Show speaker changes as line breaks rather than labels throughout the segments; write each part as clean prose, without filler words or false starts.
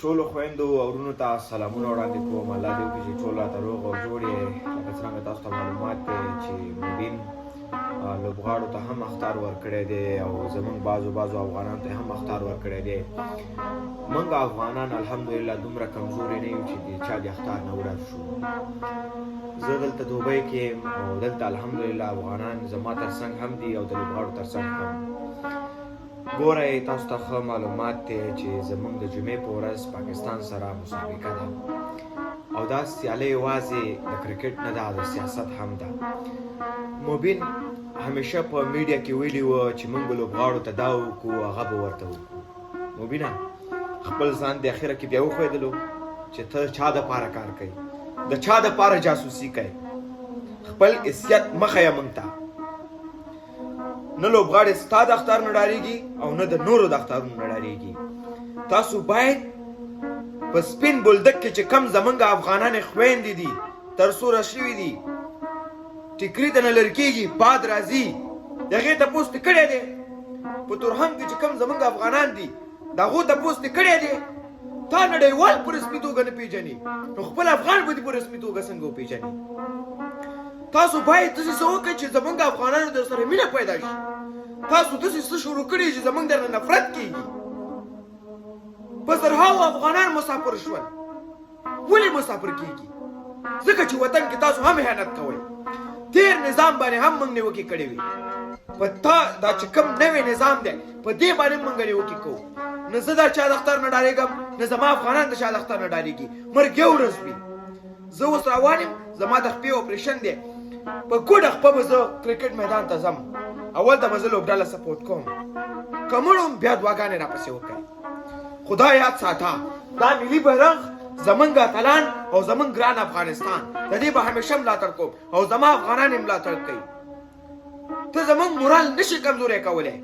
ټولو خویندو او ورونو ته سلامونه وړاندې کوم. الله دې وکړي چې ټول راته روغ او جوړ یې. لکه څرنګه تاسو ته معلومات دی چې مبین لوبغاړو ته هم اخطار ورکړی دی او زمونږ بعضو بعضو افغانانو ته هم اخطار ورکړی دی. موږ افغانان الحمدلله دومره کمزوري نه یو چې د چا د اخطار نه وډار شو. زه دلته دوبۍ کې یم او دلته الحمدلله افغانان زما ترڅنګ هم دي او د لوبغاړو ترڅنګ هم. ګورئ، تاسو ته ښه معلومات دی چې زمونږ د جمعې په ورځ پاکستان سره مسابقه ده او دا سیالۍ یوازې د کرکټ نه ده، د سیاست هم ده. مبین همیشه په میډیا کې ویلي و چې موږ به لوبغاړو ته دا وکړو، هغه به ورته وکړو. مبینه، خپل ځان د اخره کې بیا وښودلو چې ته چا د پاره کار کوي، د چا د پاره جاسوسي کوي. خپل حیثیت مخه یې مونږ ته. نه لوبغاړي ستا د اخطار نه ډاریږي او نه د نورو د اخطارونو نه ډاریږي. تاسو باید په سپین بولدک کې چې کم زمونږ افغانانې خویندې دي تر څو شوي دي، ټیکري ته نه لرې کېږي، باد راځي، د هغې تپوس دې کړی دی؟ په تورخم کې چې کم زمونږ افغانان دي، د هغو تپوس دې کړی دی؟ تا نړیوال په رسمي توګه نه پیژني، نو خپل افغان به دې په رسمي توګه څنګه وپیژني؟ تاسو باید داسې څه وکړئ چې زمونږ افغانانو در سره مینه پیدا شي. تاسو داسې څه شروع کړي چې زمونږ درنه نفرت کیږي. په زرهاوو افغانان مسافر شول. ولې مسافر کیږي؟ ځکه چې وطن کې تاسو هم خیانت کوئ. تیر نظام باندې هم موږ نیوکې کړې وي، په تا دا چې کوم نوی نظام دی، په دې باندې موږ نیوکې کوو. نه زه د چا د اختر نه ډارېږم، نه زما افغانان د چا د اختر نه ډارېږي. مرګ یو ورځ وي. زه اوس روان یم، زما د خپې اپریشن دی. په ګوډه خپه به زه کرکټ میدان ته ځم. اول ته به زه لوبډله سپورټ کوم. که مړ وم، بیا دعاګانې راپسې وکړئ. خدای یاد ساته دا ملي بیرغ، زمونږ اتلان او زمونږ ګران افغانستان. د دې به همیشه ملاتړ کوم او زما افغانان یې ملاتړ کوي. ته زمونږ مورال نشي کمزوری کولی.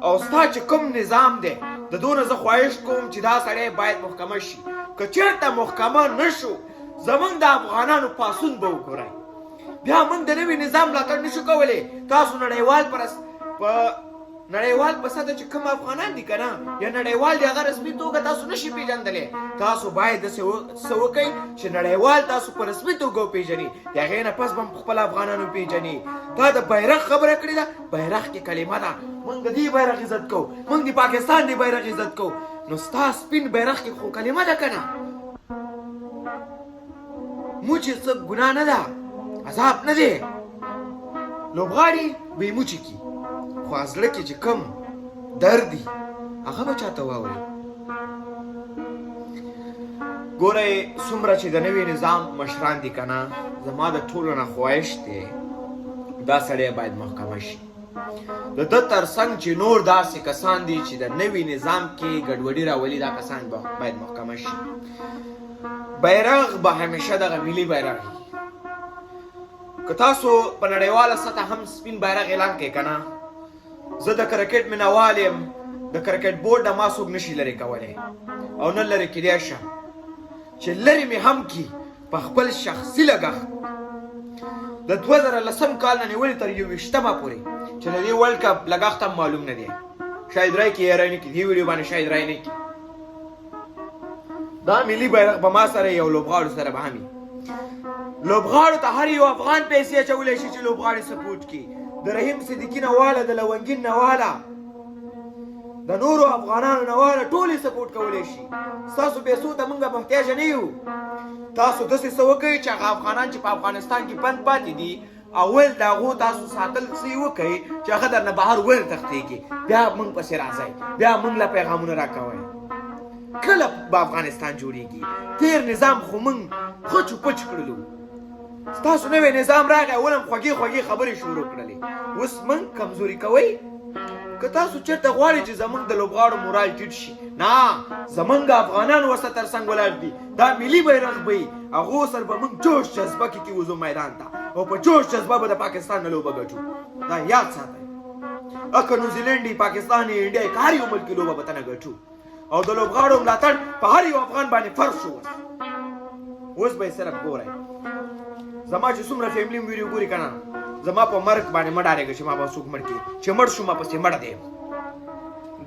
او ستا چې کوم نظام دی، د دونه زه خواهش کوم چې دا سړی باید محکمه شي. که چېرته محکمه نشو، زمونږ د افغانانو پاڅون به وګورئ. بیا موږ د نوي نظام ملاتړ نشو کولی. تاسو نړیوال پر په نړیوال په سطح چې کوم افغانان دي که نه، یا نړیوال دی، هغه رسمي توګه تاسو نشي پیژندلی. تاسو باید داسې څه وکړئ چې نړیوال تاسو په رسمي توګه وپیژني. د هغې نه پس به هم خپل افغانان وپیژني. تا د بیرغ خبره کړې ده، بیرغ کې کلمه ده. موږ د دې بیرغ عزت کوو، موږ د پاکستان د بیرغ عزت کوو، نو ستا سپین بیرغ کې خو کلمه ده که نه؟ موچې څه ګناه نه ده، عذاب نه دی. لوبغاړي به یې موچې کي، خو زړه کې چې کوم درد دي، هغه به چاته واوري؟ ګورئ، څومره چې د نوي نظام مشران دي که نه، زما د ټولو نه خواهش دی، دا سړی باید محکمه شي. د ده ترڅنګ چې نور داسې کسان دي چې د نوي نظام کې ګډوډي راولي، دا کسان باید محکمه شي. بیرغ به همیشه دغه ملي بیرغ وي. که تاسو په نړیواله سطح هم سپین بیرغ اعلان کړئ که نه، زه د کرکټ مینهوال یم. د کرکټ بورډ نه ما څوک نشي لرې کولی او نه لرې کېدای شم. چې لرې مې هم کي، په خپل شخصي لګښت. د 2010 کال نه نیولې تر 21مه پورې چې د دې ورلډ کپ لګښت هم معلوم نه دی، شاید رای کې یې رای نه کړي، دې ویډیو باندې شاید رای نه کړي. دا ملي بیرغ به ما سره یو لوبغاړو سره به هم. لوبغاړو ته هر یو افغان پیسې اچولی شي چې لوبغاړي سپورټ کړي. د رحیم صدیقي نه واله، د لونګین نه واله، د نورو افغانانو نه واله، ټول یې سپورټ کولی شي. ستاسو پیسو ته موږ محتاج نه یو. تاسو داسې څه وکړئ چې هغه افغانان چې په افغانستان کې بند پاتې دي، اول د هغو تاسو ساتل څه وکړئ چې هغه درنه بهر ونه تښتېږي. بیا موږ پسې راځئ، بیا موږ له پیغامونه راکوئ. کله به افغانستان جوړیږي؟ تیر نظام خو موږ ښه چوپچ کړلو. ستاسو نوی نظام راغی، اول هم خوږې خوږې خبرې شروع کړلې، اوس موږ کمزوري کوئ. که تاسو چېرته غواړئ چې زمونږ د لوبغاړو مورال ټیټ شي، نه، زمونږ افغانان ورسره تر څنګ ولاړ دي. دا ملي بیرغ به وي، هغو سره به موږ جوش جذبه کې کېوځو میدان ته او په جوش جذبه به د پاکستان نه لوبه ګټو. دا یاد ساتئ. اکه نیوزیلینډ، پاکستان، انډیا، که هر یو ملک، لوبه به تنه ګټو او د لوبغاړو ملاتړ په هر یو افغان باندې فرض شو. اوس به یې صرف ګورئ. زما چې څومره فیملی ویډیو ګوري که نه، زما په مرګ باندې مه ډارېږه چې ما به څوک مړ کړي. چې مړ شو، ما پسې مړ دی.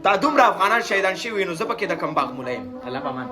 دا دومره افغانان شهیدان شوي، نو زه پکې د کوم باغ مولا یم؟ الله پامان.